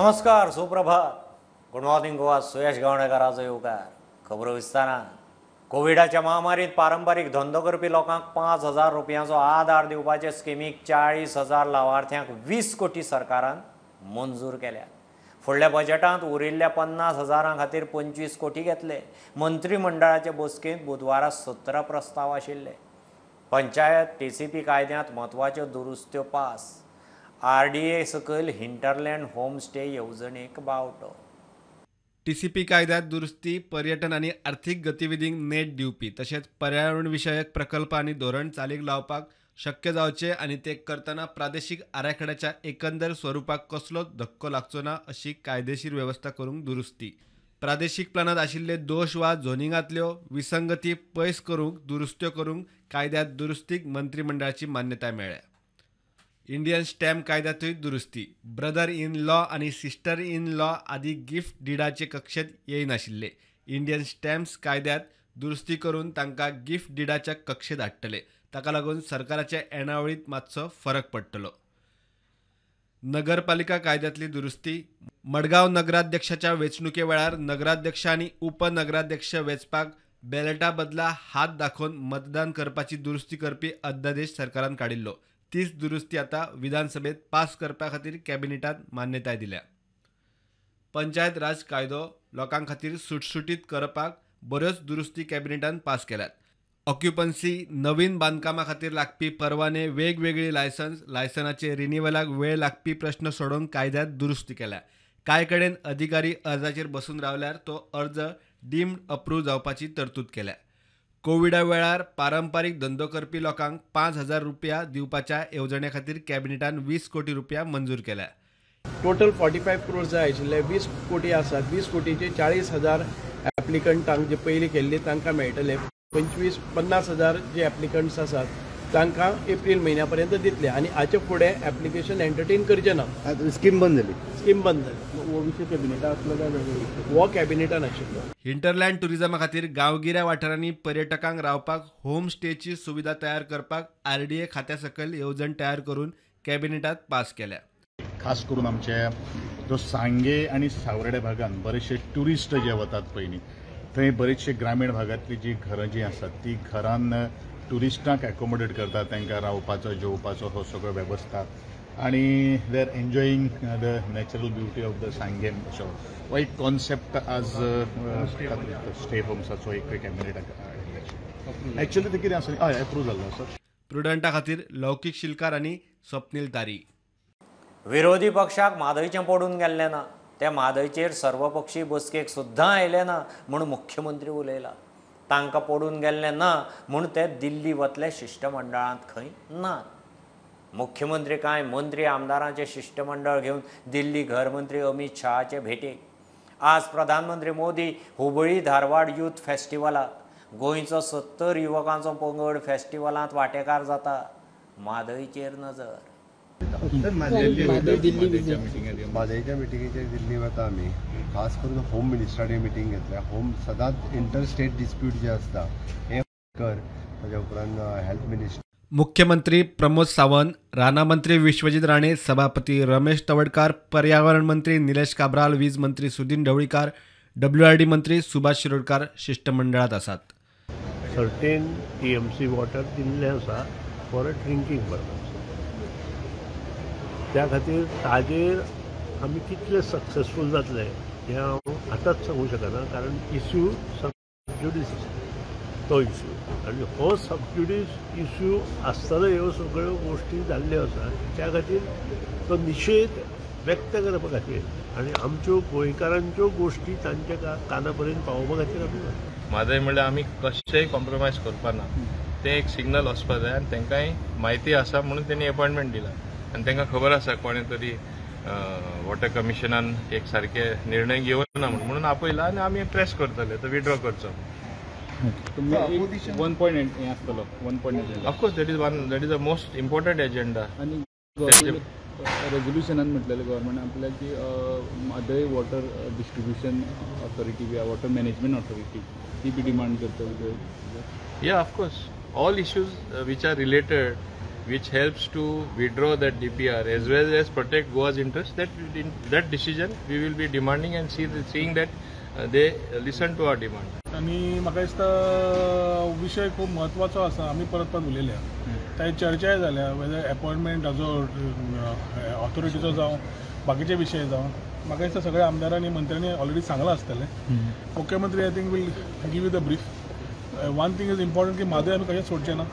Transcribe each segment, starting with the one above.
नमस्कार, सुप्रभात, good morning Goa. सुयश गावणेकाराचो येवकार. खबरो विस्तारान. कोविडाच्या महामारीत पारंपारीक धंदो करपी लोकांक 5,000 रुपयांचो आदार दिवपाचे स्किमीक 40,000 लावार्थ्यांक 20 कोटी सरकारान मंजूर केल्या. फुडल्या बजेटांत उरिल्ल्या 50,000 खातीर 25 कोटी घेतले. मंत्रीमंडळाचे बसकेंत बुधवारा 17 प्रस्ताव आशिल्ले. पंचायत TCP कायद्यांत म्हत्वाच्यो दुरुस्त्यो पास. RDA सकयल हिंटरलँड होमस्टे येवजणेक बावटो. TCP कायद्यात दुरुस्ती पर्यटन आनी आर्थीक गतिविधींक नेट दिवपी तशेंच पर्यावरण विशयक प्रकल्प आनी धोरण चालीक लावपाक शक्य जावचे आनी ते करतना प्रादेशीक आराखड्याच्या एकंदर स्वरुपाक कसलोच धक्को लागचो ना अशी कायदेशीर वेवस्था करूंक दुरुस्ती. प्रादेशीक प्लानांत आशिल्ले दोश वा झोनिंगांतल्यो विसंगती पयस करूंक दुरुस्त्यो करूंक कायद्यात दुरुस्तीक मंत्रीमंडळाची मान्यताय मेळ्ळ्या. इंडियन स्टॅम्प कायद्यांतूय दुरुस्ती. ब्रदर इन लॉ आनी सिस्टर इन लॉ आदी गिफ्ट डिडाचे कक्षेंत येयनाशिल्ले. इंडियन स्टॅम्प्स कायद्यांत दुरुस्ती करून तांकां गिफ्ट डिडाच्या कक्षेंत हाडटले. ताका लागून सरकाराच्या येणावळींत मातसो फरक पडटलो. नगरपालिका कायद्यांतली दुरुस्ती. मडगांव नगराध्यक्षाच्या वेंचणुके वेळार नगराध्यक्ष आनी उपनगराध्यक्ष वेंचपाक बॅलेटा बदला हात दाखोवन मतदान करपाची दुरुस्ती करपी अध्यादेश सरकारान काडिल्लो. तीच दुरुस्ती आता विधानसभेत पास करपा खातीर कॅबिनेटात मान्यताय दिल्या. पंचायत राज कायदो लोकां खातीर सुटसुटीत करपाक बऱ्योच दुरुस्ती कॅबिनेटान पास केल्यात. ऑक्युपन्सी, नवीन बांदकामा खातीर लागपी परवाने, वेगवेगळी लायसन्स, लायसनाचे रिन्युअलाक वेळ लागपी प्रश्न सोडोवंक कायद्यात दुरुस्ती केल्या. कांय कडेन अधिकारी अर्जाचेर बसून रावल्यार तो अर्ज डीम्ड अप्रूव जावपाची तरतूद केल्या. कोविडा वेळार पारंपारीक धंदो करपी लोकांक 5,000 रुपया दिवपाच्या येवजणे खातीर कॅबिनेटान 20 कोटी रुपया मंजूर केल्या. टोटल 45 क्रोर जाय आशिल्ले, 20 कोटी आसात. 20 कोटीचे 40,000 एप्लिकंटांक जे पयलीं केल्ले तांकां मेळटले. 25-50,000 जे एप्लिकंट्स आसात तांकां एप्रील म्हयन्या पर्यंत दितले आनी हाचे फुडें एप्लिकेशन एंटरटेन करचें ना. स्कीम बंद जाली. स्कीम बंद जाली. हो विशय कॅबिनेटान आसलो काय वेगळो? हो कॅबिनेटान आशिल्लो. हिंटरलँड टुरिझमा खातीर गांवगिऱ्या वाठारांनी पर्यटकांक रावपाक होम स्टेची सुविधा तयार करपाक RDA खात्या सकयल येवजण तयार करून कॅबिनेटात पास केल्या. खास करून आमचे जो सांगे आनी सावर्डे भागान बरेचशे ट्युरिस्ट जे वतात पयलीं थंय बरेचशे ग्रामीण भागांतली जी घरां जी आसात ती घरान ट्युरिस्टांक एकोमोडेट करतात. तांकां रावपाचो, जेवपाचो हो सगळो वेवस्था आनी they are enjoying the natural beauty of the Sanguem. असो हो एक कॉन्सेप्ट आज स्टे होम्साचो एक कॅबिनेटाक हाडिल्लो. एक्चुअली ते कितें आसा, हय एप्रूव जाल्लो आसा. प्रुडंटा खातीर लौकीक शिलकार आनी स्वप्नील तारी. विरोधी पक्षाक म्हादयचें पडून गेल्लें ना, ते म्हादयचेर सर्वपक्षीय बसकेक सुद्दां आयले ना म्हूण मुख्यमंत्री उलयला. तांकां पडून गेल्लें ना म्हूण ते दिल्ली वतले शिश्टमंडळांत खंय ना. मुख्यमंत्री कांय मंत्री आमदारांचें शिश्टमंडळ घेवन दिल्ली घरमंत्री अमीत शहाचे भेटेक. आज प्रधानमंत्री मोदी हुबळी धारवाड यूथ फेस्टिवलाक. गोंयचो 70 युवकांचो पंगड फेस्टिवलांत वांटेकार जाता. म्हादयचेर नजर. म्हादयच्या मिटिंगेचेर दिल्ली वता आमी. खास करून होम मिनिस्टरान मिटींग घेतल्या. होम सदांच इंटर स्टेट डिस्प्यूट जे आसता हे कर, ताज्या उपरांत हेल्थ मिनिस्टर. मुख्यमंत्री प्रमोद सावंत, राना मंत्री विश्वजीत राणे, सभापती रमेश तवडकार, पर्यावरण मंत्री निलेश काब्राल, वीज मंत्री सुदिन ढवळीकार, WRD मंत्री सुभाष शिरोडकार शिश्टमंडळात आसात. सर्टेन TMC water दिल्लें आसा फॉर अ ड्रिंकींग पर्पज. त्या खातीर ताजेर आमी कितले सक्सेसफूल जातले हें हांव आतांच सांगूंक शकना, कारण इश्यू सब ज्युडीस तो इश्यू आनी हो सब ज्युडीस इश्यू आसतना ह्यो सगळ्यो गोश्टी जाल्ल्यो आसा. त्या खातीर तो निशेध व्यक्त करपा खातीर आनी आमच्यो गोंयकारांच्यो गोश्टी तांच्या काना पर्यंत पावोवपा खातीर आमी म्हादय म्हणल्यार आमी कशेंय कॉम्प्रोमायज करपा ना. तें एक सिग्नल वचपा जाय आनी तांकांय म्हायती आसा म्हणून तेणी अपॉयंटमेंट दिला आनी तांकां खबर आसा कोणें तरी वॉटर कमिशनान एक सारके निर्णय घेवना म्हणून आपयला आनी आमी प्रेस करतले तो विड्रॉ करचो. वन पॉयंट हें आसतलो, one point of course that is one, that is the most important agenda. आनी रेजोल्युशनान म्हटलेलें गव्हर्मेंटान आपल्या की म्हादय वॉटर डिस्ट्रिब्युशन ऑथॉरिटी बी वॉटर मॅनेजमेंट ऑथॉरिटी ती बी डिमांड करता. Yeah, of course all issues which are related which helps to withdraw that DPR as well as protect Goa's interest, that decision we will be demanding and seeing that they listen to our demand. आनी म्हाका दिसता विशय खूब म्हत्वाचो आसा. आमी परत परत उलयल्या, ताची चर्चाय जाल्या, वेदर एपॉयंटमेंट हाजो ऑथॉरिटीचो जावं बाकीचे विशय जावं. म्हाका दिसता सगळ्या आमदारांनी मंत्र्यांनी ऑलरेडी सांगलां आसतलें. मुख्यमंत्री I think will give you the brief. One thing is important की म्हादय आमी कशें सोडचें ना.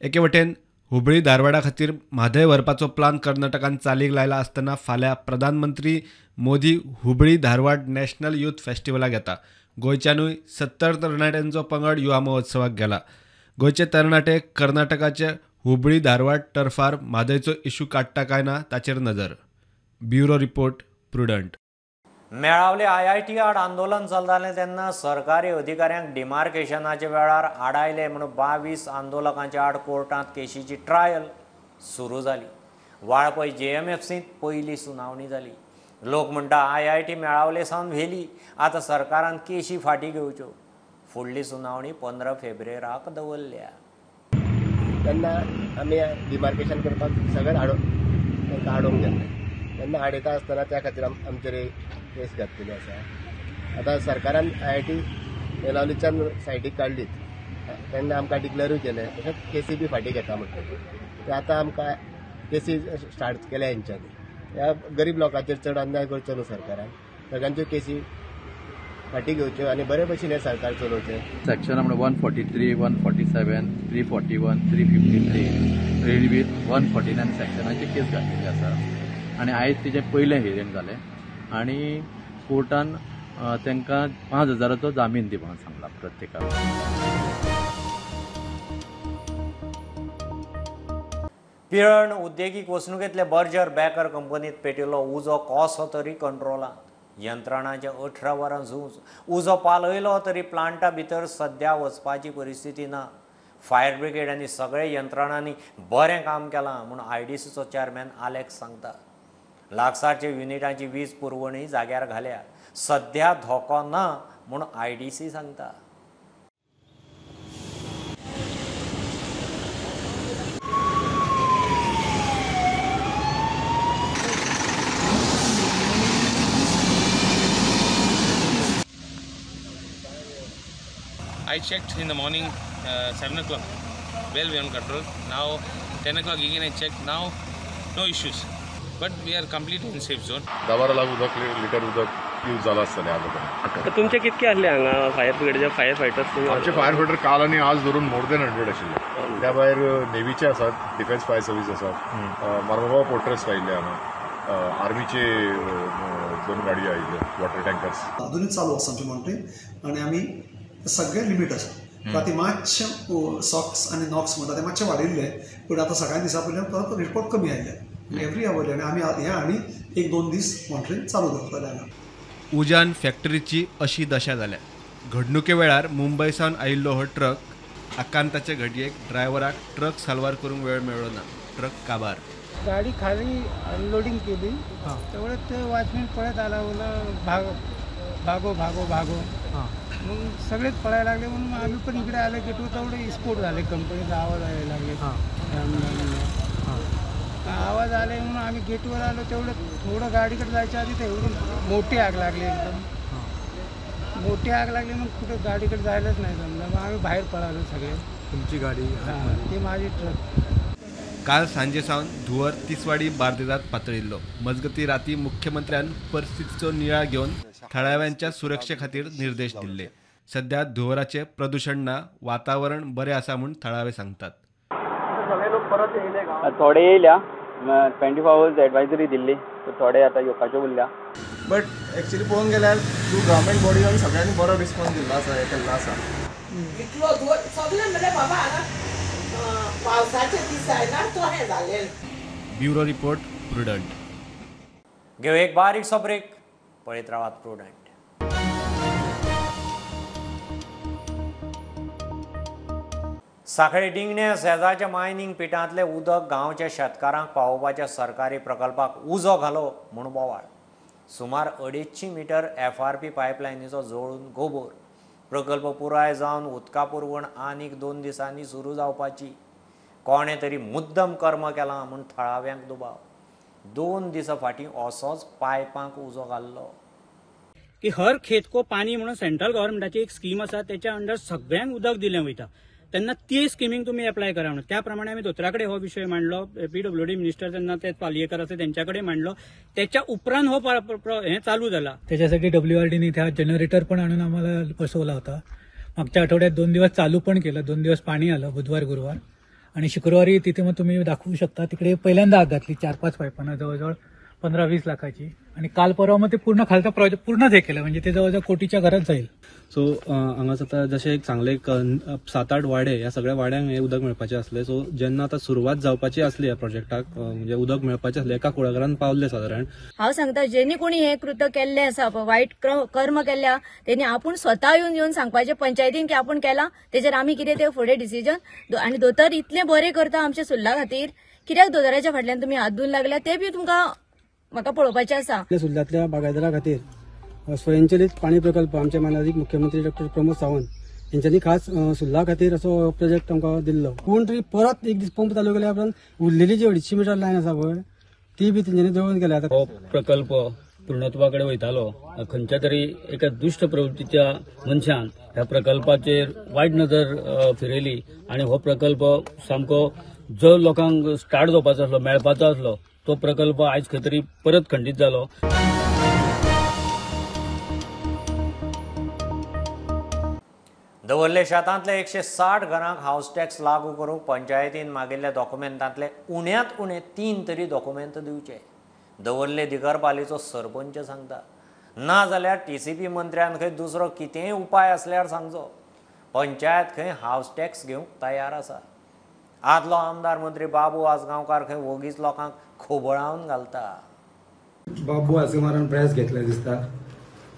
एके वटेन हुबळी धारवाडा खातीर म्हादय व्हरपाचो प्लान कर्नाटकान चालीक लायला आसतना फाल्यां प्रधानमंत्री मोदी हुबळी धारवाड नॅशनल यूथ फेस्टिवलाक येता. गोंयच्यानूय 70 तरणाट्यांचो पंगड युवा महोत्सवाक गेला. गोंयचे तरणाटे कर्नाटकाचे हुबळी धारवाड टर्फार म्हादयचो इशू काडटा काय ना ताचेर नजर. Bureau report, Prudent. Melavalem IIT आड आंदोलन चलतालें तेन्ना सरकारी अधिकाऱ्यांक डिमार्केशनाच्या वेळार आडायले म्हणून 22 आंदोलकांच्या आड कोर्टांत केशीची ट्रायल सुरू जाली. वाळपय JMFCंत पयली सुनावणी जाली. लोक म्हणटा IIT Melavalem सावन व्हेली, आतां सरकारान केशी फाटीं घेवच्यो. फुडली सुनावणी 15 फेब्रुवाराक दवरल्या. तेन्ना आमी डिमार्केशन करपाक सगळें तांकां आडोवंक गेल्लें. तेन्ना आडयता आसतना त्या खातीर आमचेर केस घातलेली आसा. आतां सरकारान IIT मेलावलीच्यान सायडीक काडलीच, तेन्ना आमकां डिक्लेरूय केलें, तशेंच केसी बी फाटीं घेता म्हणटली. ते आतां आमकां केसी स्टार्ट केल्या हेंच्यांनी. ह्या गरीब लोकांचेर चड अन्याय करचो न्हू सरकारान, सगळ्यांच्यो केसी फाटीं घेवच्यो आनी बरे भशेन हें सरकार चलोवचें. सेक्शन म्हणजे 143, 147, 341, 353 read with 149 सेक्शनाची case घातलेली आसा. आनी आयज तिचें पयलें हियरींग जालें आनी कोर्टान तांकां 5,000चो जामीन दी म्हणून सांगला प्रत्येकाक. पिळर्ण उद्देगीक वसणुकेंतले बर्जर बेकर कंपनीत पेटिल्लो उजो कसो तरी कंट्रोलांत. यंत्रणांचे 18 वरां झूज. उजो पालयलो तरी प्लांटा भितर सद्या वचपाची परिस्थिती ना. फायर ब्रिगेड आनी सगळे यंत्रणांनी बरें काम केलां म्हूण IDCचो चेअरमॅन आलेक्स सांगता. लागसारच्या युनिटांची वीज पुरवणी जाग्यार घाल्या, सद्या धोको ना म्हूण IDC सांगता. I checked in the morning 7 o'clock, well beyond control. Now 10 o'clock again I checked, now no issues. But we are completely in safe zone. 10-12 lakh उदक लिटर उदक यूज जाला आसतलें ह्या लोकांक. तुमचे कितके आसले हांगा फायर ब्रिगेडचे फायर फायटर्स? आमचे फायर फायटर काल आनी आज धरून मोर दॅन 100 आशिल्ले. त्या भायर नेव्हीचे आसात, डिफेन्स फायर सर्वीस आसात, मार्मगांव पोर्ट्रेस आयिल्ले हांगा, आर्मीचे 2 गाडयो आयिल्ल्यो, वॉटर टँकर्स. अजूनय चालू आसा आमचें मॉनिटरींग आनी आमी सगळे लिमीट आसा. राती मातशें सॉक्स आनी नॉक्स म्हणटा ते मातशे वाडिल्ले, पूण आतां सकाळी दिसा पयल्यान परत रिपोर्ट कमी आयले एवरी our. आनी आमी हे आनी 1-2 दीस मॉनिटरींग चालू दवरतले हांगा. उज्यान फॅक्टरीची अशी दशा जाल्या. घडणुके वेळार मुंबय सावन आयिल्लो हो ट्रक आकांताचे घडयेक ड्रायव्हराक ट्रक साल्वार करूंक वेळ मेळ्ळो ना. ट्रक काबार. गाडी खाली अनलोडिंग केली तेवढ्यात ते वॉचमॅन पळत आला, बोला भागो भागो भागो भागो. मग सगळेच पळायला लागले म्हणून आम्ही पण इकडे आले की तेवढे स्फोट झाले, कंपनीचा आवाज यायला लागले, आवाज आले म्हणून आम्ही गेटवर आलो. तेवढं थोडं गाडीकडे जायच्या आधी ते एवढी मोठी आग लागली, एकदम मोठी आग लागली. मग कुठे गाडीकडे जायलाच नाही जमलं, मग आम्ही बाहेर पळालो सगळे. तुमची गाडी? ती माझी ट्रक. काल सांजे सावन धुंवर तिसवाडी बार्देजात पातळिल्लो. मजगती राती मुख्यमंत्र्यान परिस्थितीचो नियाळ घेवन थळाव्यांच्या सुरक्षे खातीर निर्देश दिल्ले. सध्या धुंवराचे प्रदूषण ना, वातावरण बरें आसा म्हूण थळावे सांगतात. थोडे येयल्या 24 आवर्स एडवायजरी दिल्ली, थोडे आतां येवपाचे उरल्या. बट एक्चुअली पळोवंक गेल्यार थ्रू गव्हर्मेंट बॉडी सगळ्यांनी बरो रिस्पॉन्स दिल्लो आसा, हें केल्लो आसा. इतलो धुंवर सगळें म्हणल्यार बाबा हांगा पावसाचे दीस आयला तो हें जालें. Bureau report, Prudent. घेऊ एक बारीकसो ब्रेक, पळयत रावात प्रुडंट. साखळे डिंगणे सेजाच्या मायनींग पिठांतलें उदक गांवच्या शेतकारांक पावोवपाच्या सरकारी प्रकल्पाक उजो घालो म्हूण बोवाळ. सुमार 250 मीटर FRP पायपलायनीचो जोडून गोबोर. प्रकल्प पुराय जावन उदका पुरवण आनीक 2 दिसांनी सुरू जावपाची. कोणें तरी मुद्दम कर्म केलां म्हूण थळाव्यांक दुबाव. 2 दिसां फाटीं असोच पायपांक उजो घाल्लो. की हर खेत को पाणी म्हणून सेंट्रल गव्हर्नमेंटाची एक स्कीम आसा, त्याच्या अंडर सगळ्यांक उदक दिलें वयता. तेन्ना ती स्किमींक तुमी एप्लाय करा म्हणून त्या प्रमाणे आमी दोतोरा कडेन हो विशय मांडलो. पीडब्ल्यूडी मिनिस्टर तेन्ना ते पालयेकर आसा तेंच्या कडेन मांडलो. त्याच्या उपरांत हो हें चालू जाला. त्याच्यासाठी डब्ल्यूआरडीने त्या जनरेटर पण आणून आम्हाला बसवला होता. मागच्या आठवड्यात 2 दिवस चालू पण केलं. 2 दिवस पाणी आलं, बुधवार गुरुवार आणि शुक्रवारी. तिथे मग तुम्ही दाखवू शकता, तिकडे पहिल्यांदा आग घातली 4-5 पाईपांना, जवळजवळ 15-20 लाखाची. आणि काल परवा मग ते पूर्ण खालचा प्रोजेक्ट पूर्णच हे केलं, म्हणजे ते जवळजवळ कोटीच्या घरात जाईल. सो हांगा आतां जशें एक सांगलें, 7-8 वाडे, ह्या सगळ्या वाड्यांक हें उदक मेळपाचें आसलें. सो जेन्ना आतां सुरवात जावपाची आसली ह्या प्रोजेक्टाक, म्हणजे उदक मेळपाचें आसलें, एका कुळागरान पावल्ले सादारण. हांव सांगता, जेणी कोणी हें कृत्य केल्लें आसा, वायट कर्म केल्लें आसा, तेणी आपूण स्वता येवन येवन सांगपाचें पंचायतीन की आपूण केलां, तेजेर आमी कितें तें फुडें डिसिजन. आनी दोतोर इतलें बरें करता आमच्या सुर्ला खातीर, कित्याक दोतोराच्या फाटल्यान तुमी हात धुवन लागल्या ते बी तुमकां म्हाका पळोवपाचें आसा. सुर्लांतल्या बागायतदारा खातीर स्वयंचलित पाणी प्रकल्प आमचे मानादीक मुख्यमंत्री डॉक्टर प्रमोद सावंत यांच्यानी खास सुर्ला खातीर असो प्रोजेक्ट आमकां दिल्लो. कोण तरी परत एक दीस पंप चालू केल्या उपरांत उरलेली जी 250 मिटर लायन आसा पळय ती बी तेंच्यांनी जळोवन गेल्या. हो प्रकल्प पूर्णत्वा कडेन वयतालो, खंयच्या तरी एका दुश्ट प्रवृत्तीच्या मनशान ह्या प्रकल्पाचेर वायट नदर फिरयली आनी हो प्रकल्प सामको जो लोकांक स्टार्ट जावपाचो आसलो, मेळपाचो आसलो, तो प्रकल्प आयज खंय तरी परत खंडीत जालो. दवर्ले शेतांतले 160 घरांक हावस टॅक्स लागू करूंक पंचायतीन मागिल्ल्या डॉक्युमेंटांतले उण्यांत उणे 3 तरी डॉक्युमेंट दिवचे, दवर्ले दिगरपालीचो सरपंच सांगता. ना जाल्यार टीसीपी मंत्र्यान खंय दुसरो कितेंय उपाय आसल्यार सांगचो. पंचायत खंय हावस टॅक्स घेवंक तयार आसा. आदलो आमदार मंत्री बाबू आजगांवकार खंय वोगीच लोकांक खोबळावन घालता. बाबू आजगांवकारान प्रयास घेतले दिसता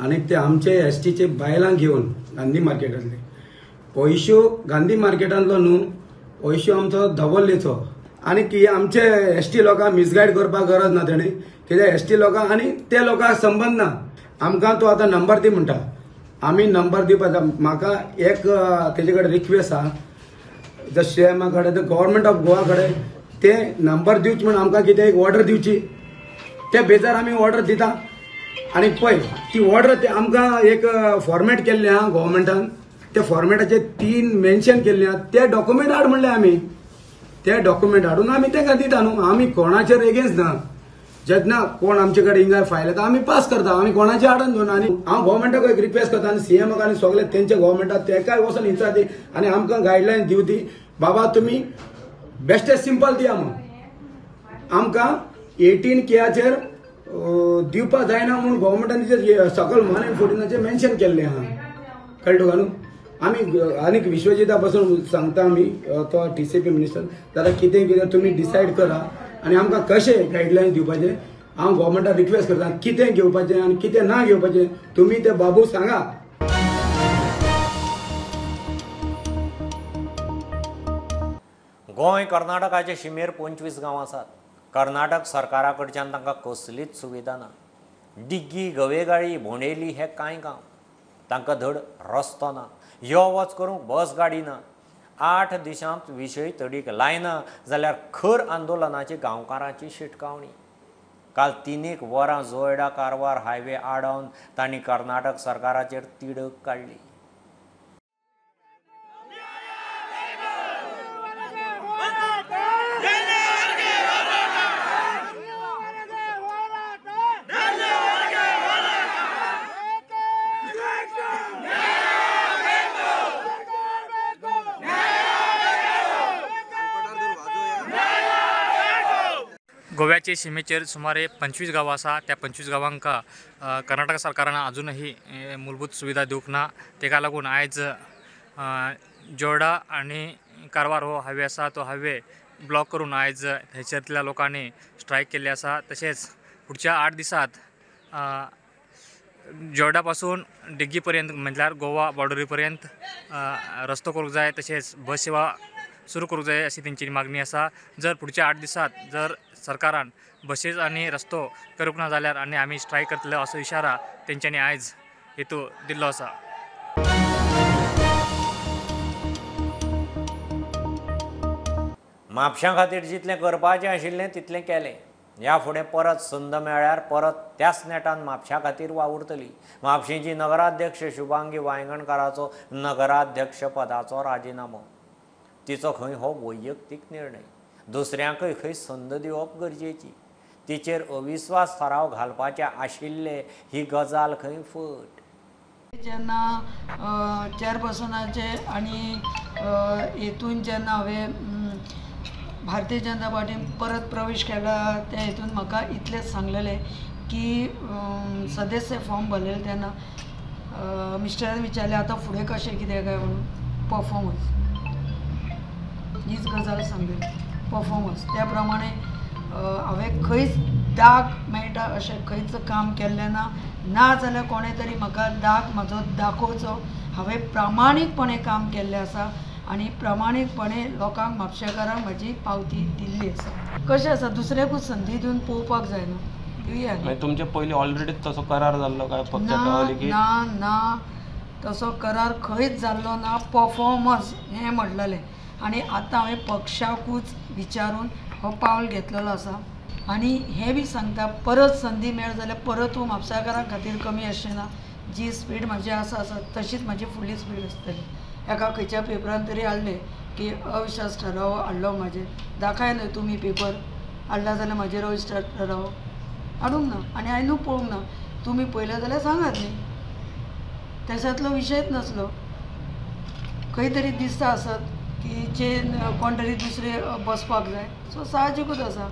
आनी ते आमचे एसटीचे बायलांक घेवन गांधी मार्केटांतले हो इश्यू गांधी मार्केटांतलो न्हू, हो इश्यू आमचो दवर्लेचो. आनी की आमचे एसटी लोकांक मिसगायड करपाक गरज ना तेणी, कित्याक एसटी लोकांक आनी ते लोकांक संबंद ना. आमकां तो आतां नंबर दी म्हणटा, आमी नंबर दिवपाक म्हाका एक तेजे कडेन रिक्वेस्ट आहा, जर सीएमा कडेन, गव्हर्मेंट ऑफ गोवा कडेन ते नंबर दिवचे म्हण आमकां कितें एक ऑर्डर दिवची, ते बेजार आमी ऑर्डर दिता. आनी पळय ती ऑर्डर ते आमकां एक फॉर्मेट केल्लें आहा गव्हर्मेंटान, ते फॉर्मेटाचे 3 मेन्शन केल्ले आहा, ते डॉक्युमेंट हाड म्हणलें आमी, ते डॉक्युमेंट हाडून आमी तांकां दिता न्हू. आमी कोणाचेर एगेन्स्ट ना, जेन्ना कोण आमचे कडेन हिंगा फायल येता आमी पास करता, आमी कोणाचे हाडून घेवन. आनी हांव गव्हर्मेंटाक एक रिक्वेस्ट करता आनी सीएमाक आनी सगळे तेंच्या गव्हर्मेंटाक तेकाय वचोन विचारती आनी आमकां गायडलायन दिवती, बाबा तुमी बेस्टेस्ट सिंपल दिया म्हणून. आमकां 18 केयाचेर दिवपाक जायना म्हणून गव्हर्मेंटान तिचेर सकल 1 and 14 mention केल्लें आहा, कळ्ळें तुका न्हू. आमी आनीक विश्वजिता पासून सांगता आमी, तो टीसीपी मिनिस्टर, जाल्यार कितें कितें तुमी डिसायड करा आनी आमकां कशें गायडलायन दिवपाचें. हांव गव्हर्मेंटाक रिक्वेस्ट करता कितें घेवपाचें आनी कितें ना घेवपाचें तुमी ते बाबू सांगा. गोंय कर्नाटकाचे शिमेर 25 गांव आसात. कर्नाटक सरकारा कडच्यान तांकां कसलीच सुविधा ना. डिग्गी, गवेगाळी, भोंडेली हे कांय गांव, तांकां धड रस्तो ना, यो वच करूंक बस गाडी ना. 8 दिसांत विशय तडीक लायना जाल्यार खर आंदोलनाची गांवकारांची शिटकावणी. काल 3 वरां जोयडा कारवार हायवे आडावन तांणी कर्नाटक सरकाराचेर तिडक काडली. गोव्याचे शिमेचेर सुमारे 25 गांवां आसा. त्या 25 गांवांक कर्नाटक सरकारान अजूनही मूलभूत सुविधा दिवंक ना. तेका लागून आयज जोर्डा आनी कारवार हो हायवे आसा तो हायवे ब्लॉक करून आयज थंयसरल्या लोकांनी स्ट्रायक केल्ली आसा. तशेंच फुडच्या 8 दिसांत जोर्डा पासून डिग्गी पर्यंत म्हटल्यार गोवा बॉर्डरी पर्यंत रस्तो करूंक जाय, तशेंच बस सेवा सुरू करूंक जाय अशी तेंची मागणी आसा. जर फुडच्या 8 दिसांत जर सरकारान बसीस आनी रस्तो करूंक ना जाल्यार आनी आमी स्ट्रायक करतले असो इशारा तेंच्यांनी आयज हेतू दिल्लो आसा. म्हापशां खातीर जितलें करपाचें आशिल्लें तितलें केलें. ह्या फुडें परत संद मेळ्ळ्यार परत त्याच नेटान म्हापशा खातीर वावुरतली. म्हापशेंची नगराध्यक्ष शुभांगी वायंगणकाराचो नगराध्यक्ष पदाचो राजिनामो. तिचो खंय हो वैयक्तीक निर्णय. दुसऱ्यांकय खंय संद दिवप गरजेची. तिचेर अविस्वास थाराव घालपाचे आशिल्ले ही गजाल खंय फट. जेन्ना चेअरपर्सनाचे आनी हेतून जेन्ना हांवें भारतीय जनता पार्टीन परत प्रवेश केला त्या हेतून म्हाका इतलेंच सांगलेलें की सदस्य फॉर्म भरलेले तेन्ना मिस्टरान विचारलें आतां फुडें कशें कितें काय म्हणून. परफॉर्मन्स हीच गजाल सांगली, परफॉर्मन्स. त्या प्रमाणे हांवें खंयच दाग मेळटा अशें खंयच काम केल्लें ना, ना जाल्यार कोणें तरी म्हाका दाग म्हाजो दाखोवचो. हांवें प्रामाणीकपणे काम केल्लें आसा आनी प्रामाणीकपणे लोकांक म्हापशेकारांक म्हजी पावती दिल्ली आसा. कशें आसा दुसऱ्याकूच संदी दिवन पळोवपाक जाय न्हू. दिवया. तुमचे पयलीं ऑलरेडी तसो करार जाल्लो काय पक्षाक? ना ना, तसो करार खंयच जाल्लो ना. परफॉर्मन्स हें म्हणलेलें आनी आतां हांवें पक्षाकूच विचारून हो पावल घेतलेलो आसा. आनी हें बी सांगता परत संदी मेळ जाल्यार परतूय म्हापसाकारां खातीर कमी आसचें ना. जी स्पीड म्हाजी आसा आसा तशीच म्हाजी फुडली स्पीड आसतली. एका खंयच्या पेपरान तरी हाडलें की अविश्वास ठराव हाडलो म्हाजेर, दाखय न्हय तुमी पेपर हाडला जाल्यार म्हाजेर अविश्वास ठराव हाडूंक ना आनी हांवें न्हू पळोवंक ना. तुमी पळयलें जाल्यार सांगात न्ही. तेशांतलो विशयच नासलो. खंय तरी दिसता आसत की चेन कोण तरी दुसरे बसपाक जाय, सो साहजिकूच आसा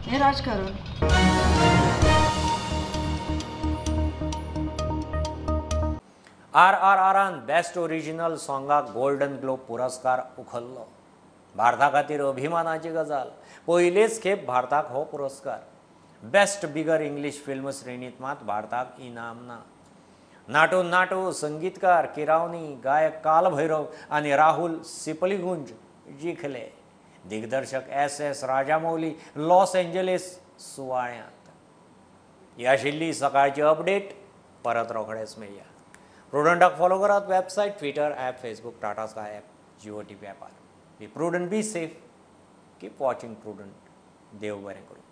हें राजकारण. RRRान बेस्ट ओरिजिनल सॉंगाक गोल्डन ग्लोब पुरस्कार उखल्लो. भारता खातीर अभिमानाची गजाल. पयलेच खेप भारताक हो पुरस्कार. बेस्ट बिगर इंग्लीश फिल्म श्रेणींत मात भारताक इनाम ना. नाटू नाटू संगीतकार किरावनी, गायक कालभैरव आनी राहुल सिपलीगुंज जिखले. दिग्दर्शक SS Rajamouli Los Angeles सुवाळ्यांत. ही आशिल्ली सकाळची अपडेट. परत रोखडेच मेळया. प्रुडंटाक फॉलो करात website, Twitter app, Facebook, Tata Sky app, Jio TV ॲपार. Be prudent, be safe, keep watching Prudent. देव बरें करूं.